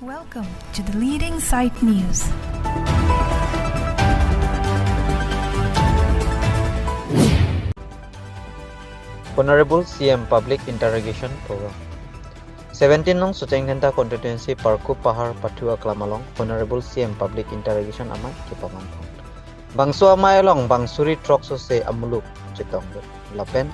Welcome to the Leading Sight News. Honorable CM Public Interrogation Program. 17 nong Sochengdenta Constituency Parku Pahar Pathua Klamalong Honorable CM Public Interrogation amai kipaman pong. Bangsu amai long Bangsuri Truck so se amuluk chitong lapen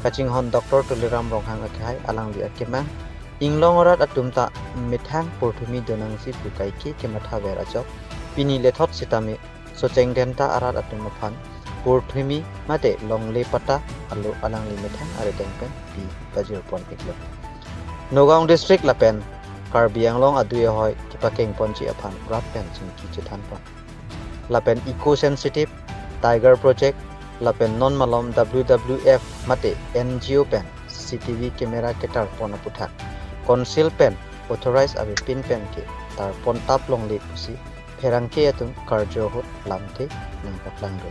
kaching hon Dr. Tuliram Ronghang akhai alang li akemang inglong orat atumta mithang porthumi donangsi pukaiki kematha vera chok pini lethot sitami Sochengdenta arat atuma phan porthumi mate longle pata alu alang li mithang are tengpen pi bajir pon iklo Nagaon district lapen Karbi Anglong adue hoi kipakeng ponchi aphan rat pen chingki chithan pon lapen eco sensitive tiger project lapen non malom WWF mate NGO pen CCTV camera ketar pon aputha council pen authorize abe pin pen ke tar pon tap long le pusi pherangke atum karjo hot lamte nang paklangro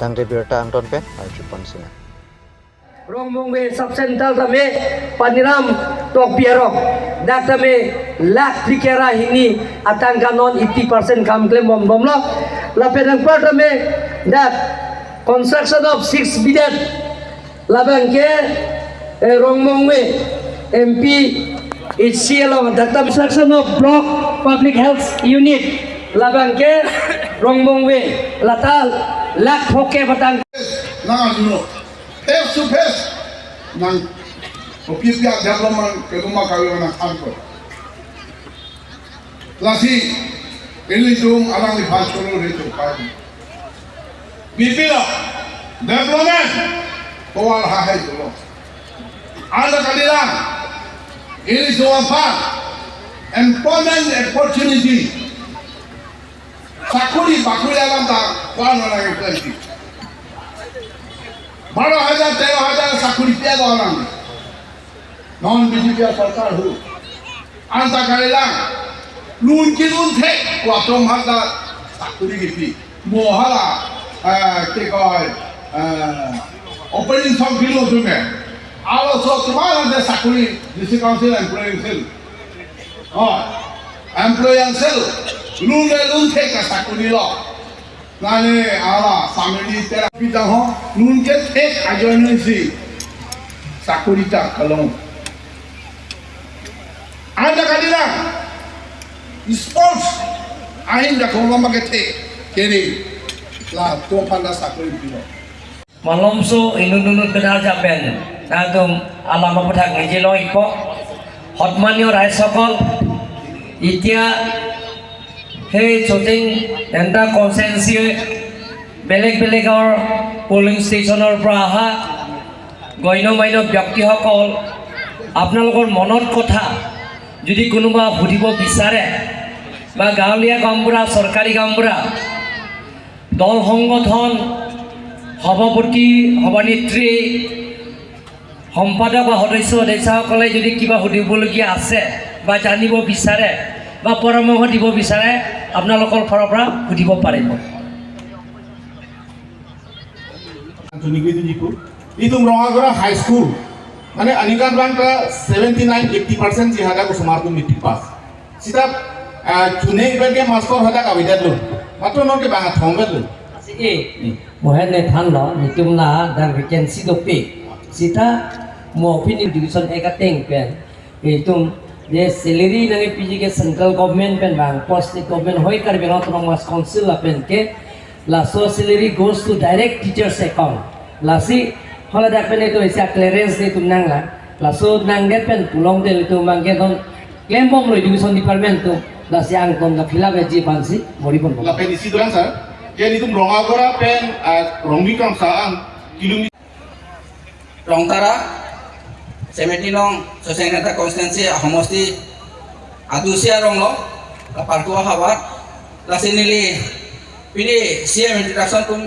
tangre birta angton pen arju pon sina Rongmongwe sub central tame paniram tok piero dak tame lakh trikera hini atang kanon 80% kam claim bom bom lo la pedang par tame dak construction of 6 billion labang ke Rongmongwe MP HCL dak tame construction of block public health unit labang ke Rongmongwe latal lakh hoke batang nang face to face nang opipia development keluma kawi nang angko lasi ini dung alang di phasolo reto pa bipila development towal ha hai do ala kalila ini do pa employment opportunity sakuri bakuri alam ta kwa na nang plenty 12,000 13,000 চাকৰি পেয়া লোৱা non BJP সৰকাৰ হোক আনতা কাৰিলা লুন কি লুন the কোয়াতম হাজা চাকৰি গিপি মহালা কি কয় operation kilo তুমি আলো তোমাৰ হাতে চাকৰি ডিষ্ট্ৰিক্ট কাউন্সিল এমপ্লয়িং সেল হয় employing cell Lun Lun the চাকৰি ল নানে আলা সামলি তেরা পিতা হ নুনকে ঠেক আজনছি চাকরিটা কলম আন্দা কাদিলা স্পোর্টস আইন দেখো আমাকে ঠেক কেরে লা তো ফান্ডা চাকরি দিল malomso inununut bedal jaben nadum alama পঠাক নিজে লয় ইপ সন্মানীয় ৰাইজসকল এতিয়া সেই শ্বুটিং এটা কনচেঞ্চি বেলেগ বেলেগৰ পলিং ষ্টেচনৰ পৰা অহা গণ্যমান্য ব্যক্তিসকল আপোনালোকৰ মনত কথা যদি কোনোবা সুধিব বিচাৰে বা গাঁৱলীয়া গাঁওবুঢ়া চৰকাৰী গাঁওবুঢ়া দল সংগঠন সভাপতি সভানেত্ৰী সম্পাদক বা সদস্য সদস্যাসকলে যদি কিবা সুধিবলগীয়া আছে বা জানিব বিচাৰে বা পৰামৰ্শ দিব বিচাৰে আপোনালোকৰ ফালৰ পৰা সুধিব পাৰিব। ৰঙাগড়া হাইস্কুল মানে আনিকান বাংকা 79-80% জিহাদা কুসুমার মেট্রিক পাস সিতা চুনে ইবারকে মাস্টার হাদা কাবিদাত লো মাত্র নকে বাঙা থংবেত লো এই মহেন নে থান ল নিতুম না দার ভেকেন্সি দপে সিতা মফিন এডুকেশন একা টেং পেন এইতুম যে salary nangi PG ke central government pen bang post state government hoi kar ben autonomous council la pen ke la so salary goes to direct teachers account la si hola dak pen itu isia clearance ni tum nang la la so nang det pen pulong del itu mang ke don claim bom lo education department tu la si ang ton da fill up ji pansi mori pon la pen isi doran sir ke ni tum Rongagora pen rongi kam sa ang kilometer Rongtara 70 নং সোসাইনেতা কনস্টেন্সি সমষ্টি আদুসিয়া রং পার্কুয়া হাওয়ার লাসিনিলি পিনি CM introduction তুম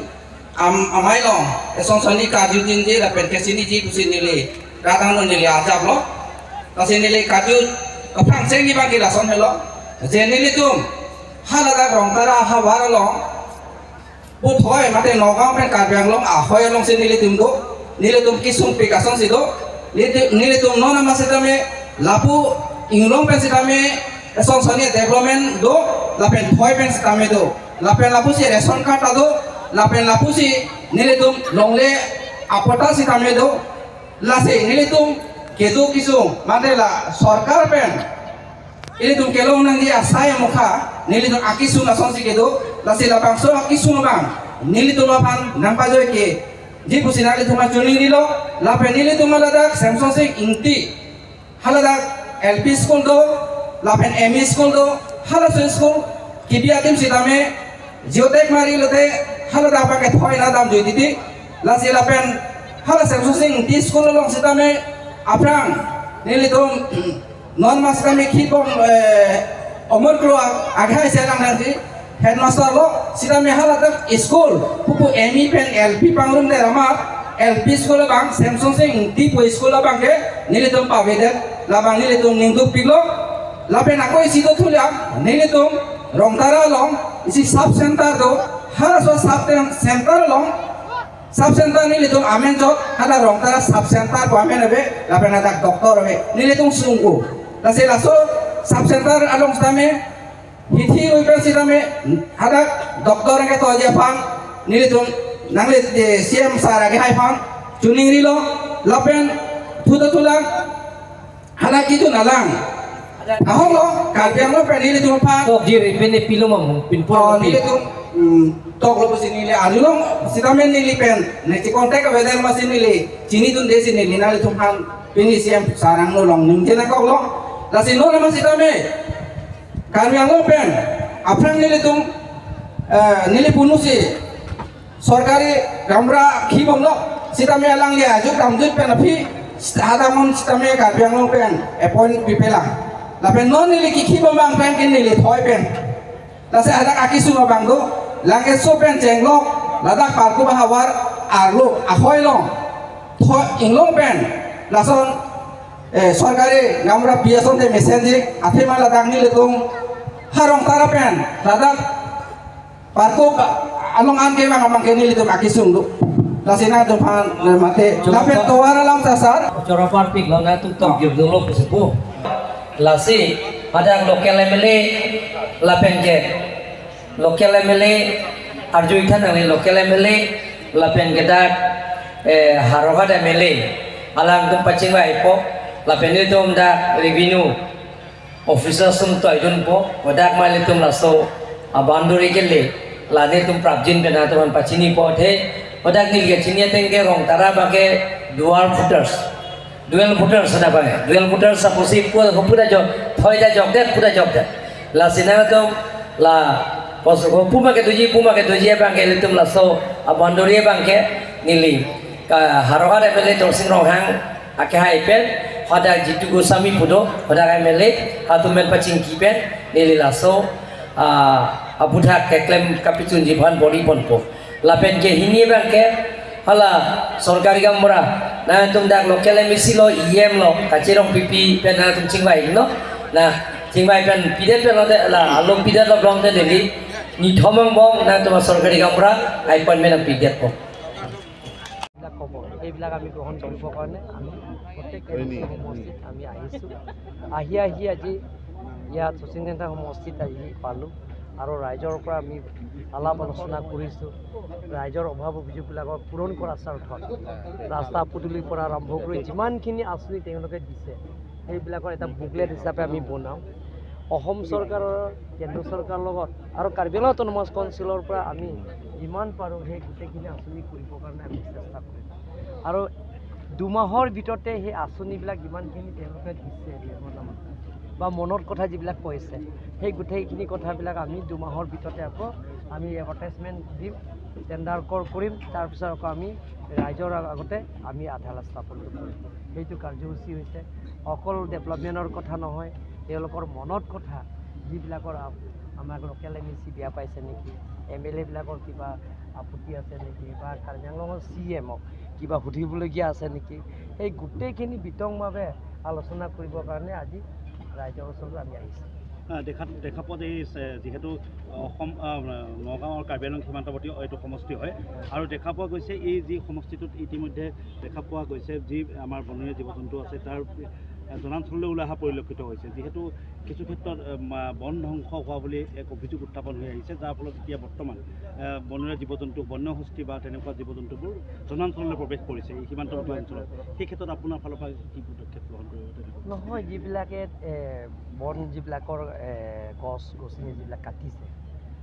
আমাই লং a song সনি কাজু Gen Z লা পেনকেসিনি G কুসিনিলি রাধানো নিলি আজাব ল লাসিনিলি কাজু ফাংসেং নি বাকি লাসন হেল জেনিলি তুম হালাদা রংতারা হাওয়ার লং বুথ হয় মাতে নগাঁও পেন কার্বি আংলং আহয় লং সিনিলি তুম দো নিলে তুম কিসুম পিকাসং সিদো nile tum nona masitame lapu inglong pen sitame Son soni development do lapen thoi pen stame do lapen lapusi ration card do lapen lapusi nilitum longle apota si tame do lase nilitum kedu kisung mate la sarkar pen ilitum kelong nang dia asai mukha nilitum akisung ason si kedu lase la pangso akisung bang nilitum pan nampa joy ke ji pusi nalitum chuni rilo lapen nilitum ladak Samson sing ingti haladak LP school do lapen ME school do hala school kibiatim sitame geotek mari lote hala da pa ke thoi na dam joi didi lasi lapen hala Samson sing ti school long sitame aprang nilitum non maskame khibom omor kro aghai selang nanti headmaster lo sitame hala tak school pupu ME pen LP pangrum de rama LP school bang Samson sing ti po school bang ke nilitum pavede labang nilitum ningdu pilo lapen ako isi do thulia nilitum rongtara long isi sub center do hara so sub center long sub center nilitum amen jot hara rongtara sub center ko amen be lapen adak doctor be nilitum sungku lase laso sub center along stame hithi roipen sitame hara doctor ke to je phang nilitum nangle CM sar age hai phang chuning rilo lapen thuda thula hara kitu nalang ahong lo karbiang lo penili tum pa tok jiri pene pilo mam pin po nili tum tok lo pusi nili alulong sitamen nili pen ne chi contact weather ma sin nili chini tun de sin nili nali tum han pini siam sarang lo long ning jena kok lo la sin no ma sitame karbiang lo pen aprang nili tum nili punusi sarkari gamra khibom lo sitame alang lia juk ramjut pen api hadamon sitame karbiang lo pen appoint pipela lapen non nili kiki bang pen kin nili thoi pen lase adak akisu bang do lange so pen chenglok ladak parku bahawar arlo ahoi long thoi inglong pen lason sarkari gamra piason de message athema ladak nili tung harong tara pen ladak parku along an ke bang amang ke nili tung akisung do lasina tung pan mate lapen towar lam sasar chorapar pik lo na tung tok gir lo pusipo lasi ada local MLA lapen ke local MLA arju ikhan nang local MLA lapen ke dak harogat MLA alang tum paching bai po lapen ni tum dak revenue officer sum to idun po wadak mali tum laso abandori ke le lane tum prabjin bena tum pachini po the wadak nil ke chinia teng ke rong tara ba ke dual voters dual voters ada bang dual voters suppose pura pura job thoi da job det pura job det la sina to la pos puma ke duji bang ke litum la so abandori bang ke nili ka harohar MLA torsing rohang ake hai pen hada jitu gosami pudo hada MLA hatumen paching ki pen nili la so abudha ke claim kapichun jiban bori bonpo la pen ke hini bang ke hala sarkari gamra na tum dak local MC lo EM lo kachirong PP pen na tum chingbai no na chingbai pen pidet pen lo la along pidet lo blong de deli ni thomong bong na tum sarkari gamra appointment pidet po এইবিলাক আমি গ্ৰহণ কৰিবৰ কাৰণে আমি প্ৰত্যেক সমষ্টিত আমি আহিছোঁ আহি আহি আজি ইয়াত শচীন সমষ্টিত আহি পালোঁ আৰু ৰাইজৰ পৰা আমি আলাপ আলোচনা কৰিছোঁ ৰাইজৰ অভাৱ অভিযোগবিলাকৰ পূৰণ কৰাৰ স্বাৰ্থত ৰাস্তা পদূলিৰ পৰা আৰম্ভ কৰি যিমানখিনি আঁচনি তেওঁলোকে দিছে সেইবিলাকৰ এটা বুকলেট হিচাপে আমি বনাওঁ অসম চৰকাৰৰ কেন্দ্ৰ চৰকাৰৰ লগত আৰু কাৰ্বি আংলং অট'নমাছ কাউন্সিলৰ পৰা আমি যিমান পাৰোঁ সেই গোটেইখিনি আঁচনি কৰিবৰ কাৰণে আমি চেষ্টা কৰিম আৰু দুমাহৰ ভিতৰতে সেই আঁচনিবিলাক যিমানখিনি তেওঁলোকে দিছে বা মনৰ কথা যিবিলাক কৈছে সেই গোটেইখিনি কথাবিলাক আমি দুমাহৰ ভিতৰতে আকৌ আমি এডভাৰটাইজমেণ্ট দিম টেণ্ডাৰ কৰিম তাৰপিছত আকৌ আমি ৰাইজৰ আগতে আমি আধাৰ স্থাপন কৰিম সেইটো কাৰ্যসূচী হৈছে অকল ডেভেলপমেণ্টৰ কথা নহয় তেওঁলোকৰ মনত কথা যিবিলাকৰ আমাক লোকেল এম চি বেয়া পাইছে নেকি এম এল এবিলাকৰ কিবা আপত্তি আছে নেকি বা কাৰ্বি আংলঙৰ চি এমক কিবা সুধিবলগীয়া আছে নেকি সেই গোটেইখিনি বিতংভাৱে আলোচনা কৰিবৰ কাৰণে আজি ৰাইজৰ ওচৰলৈ আমি আহিছোঁ। দেখা পোৱা যায় যিহেতু অসম নগাঁও আৰু কাৰ্বি আংলং সীমান্তৱৰ্তী এইটো সমষ্টি হয় আৰু দেখা পোৱা গৈছে এই যি সমষ্টিটোত ইতিমধ্যে দেখা পোৱা গৈছে যি আমাৰ বনৰীয়া জীৱ জন্তু আছে তাৰ জনাঞ্চললৈ ওলাই অহা পৰিলক্ষিত হৈছে। যিহেতু কিছু ক্ষেত্ৰত বন ধ্বংস হোৱা বুলি এক অভিযোগ উত্থাপন হৈ আহিছে, যাৰ ফলত এতিয়া বৰ্তমান বনৰীয়া জীৱ জন্তু, বন্যহস্তী বা তেনেকুৱা জীৱ জন্তুবোৰ জনাঞ্চললৈ প্ৰৱেশ কৰিছে এই সীমান্তৱৰ্তী অঞ্চলত। সেই ক্ষেত্ৰত আপোনাৰ ফালৰ পৰা কি পদক্ষেপ গ্ৰহণ কৰিব? নহয়, যিবিলাকে বন যিবিলাকৰ গছ গছনি যিবিলাক কাটিছে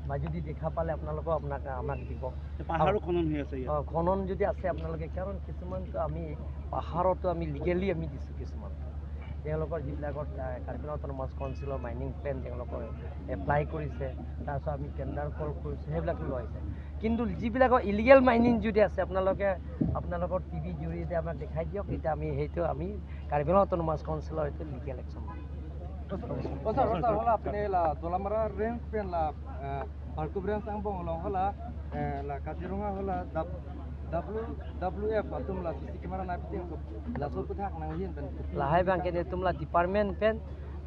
বা যদি দেখা পালে আপোনালোকেও আপোনাক আমাক দিব। পাহাৰো খনন হৈ আছে, খনন যদি আছে আপোনালোকে, কাৰণ কিছুমানটো আমি পাহাৰতো আমি লিগেলি আমি দিছোঁ কিছুমান তেওঁলোকৰ যিবিলাকৰ কাৰ্বি আংলং অট'নমাছ কাউন্সিলৰ মাইনিং প্লেন তেওঁলোকৰ এপ্লাই কৰিছে, তাৰপিছত আমি টেণ্ডাৰ কল কৰিছোঁ, সেইবিলাক লোৱাইছে। কিন্তু যিবিলাকৰ ইলিগেল মাইনিং যদি আছে আপোনালোকে আপোনালোকৰ টিভি জৰিয়তে আমাক দেখাই দিয়ক, তেতিয়া আমি সেইটো আমি কাৰ্বি আংলং অট'নমাছ কাউন্সিলৰ সেইটো লিগেল একশ্যন ল'ম। লাহে বাংকে তোমলা ডিপাৰ্টমেণ্ট পেন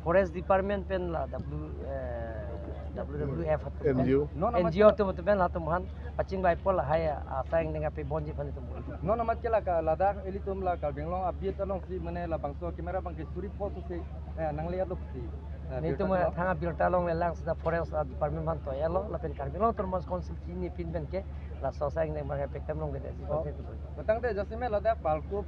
ফৰেষ্ট ডিপাৰ্টমেণ্ট পেন লা W W F N G O' তুম পেন লা তুমহান পাচিং বাই পল হাই আসাং nenga pe bonji phani tum no no mat kela ka Ladakh eli tum la ka Bengalong abiet along si mane la bangso camera bang ke suri photo se nangle alo si ni tum thanga bilta long le lang sa forest department man to elo la pen Karbi Anglong Autonomous Council chini pin ben ke la sosang neng bang pe tam long de si batang de jase me Ladakh Balkup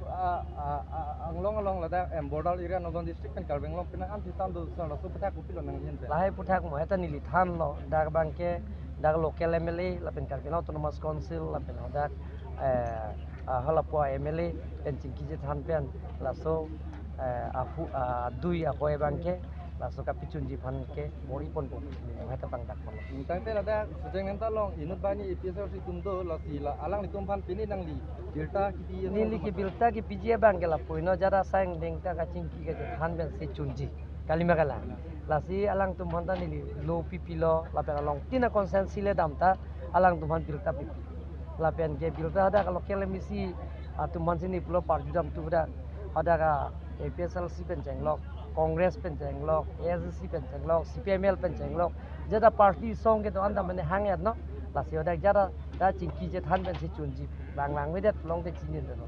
anglong along Ladakh em border area Nagaon district pen Karbi Anglong pin an thitan do sa la so putha kupilo nang hin pe lahai putha mo eta nili than lo dak bang ke dak local MLA la pen Karbi Anglong Autonomous Council la pen dak halapua MLA pen chingki je than pen la so ahu dui ahoy bang ke la so ka pichun ji phan ke mori pon pon heta bang dak pon tang te Ladakh sujeng nenta long inut bani APSR si tum do la si la alang ni tum phan pini nang li bilta ki pi ni li ki bilta ki pije bang ke la poino jara sang deng ta ka chingki ke than ben si chunji kalima kala la si alang tum phan ta ni li lo pi lo la pe long tina consent sile dam ta alang tum phan bilta pi la pen ke bilta da ka local misi tum phan sini plo parjudam tu da hada ka APSLC pen chenglok Congress pen chenglok ASC pen chenglok CPML pen chenglok jada party song ke to anda mane hang no la si odak jara da chingki je than ben si chunji bang lang we dat long te chinin no.